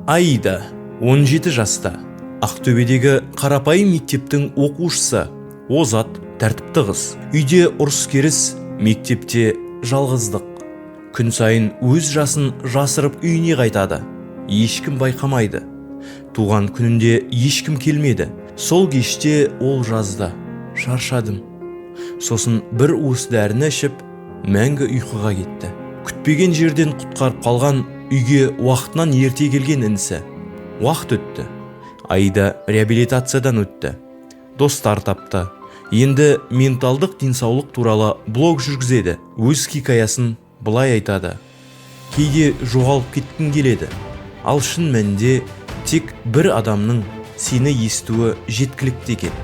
Аида 17 жаста, Ақтөбедегі қарапайым мектептің оқушысы, озат, тәртіпті қыз. Үйде ұрыс-керіс, мектепте жалғыздық. Күн сайын өз жасын жасырып үйіне қайтады. Ешкім байқамайды. Туған күнінде ешкім келмеді. Сол кеште ол жазды: «Шаршадым». Сосын бір уыс дәріні ішіп, мәңгі ұйқыға кетті. Күтпеген жерден құтқарып қалған үйге уақытынан ерте келген інісі. Уақыт өтті. Аида реабилитациядан өтті. Достар тапты. Енді менталдық денсаулық туралы блог жүргізеді. Өз хикаясын былай айтады: «Кейде жоғалып кеткің келеді, ал шын мәнінде тек бір адамның сені естуі жеткілікті екен».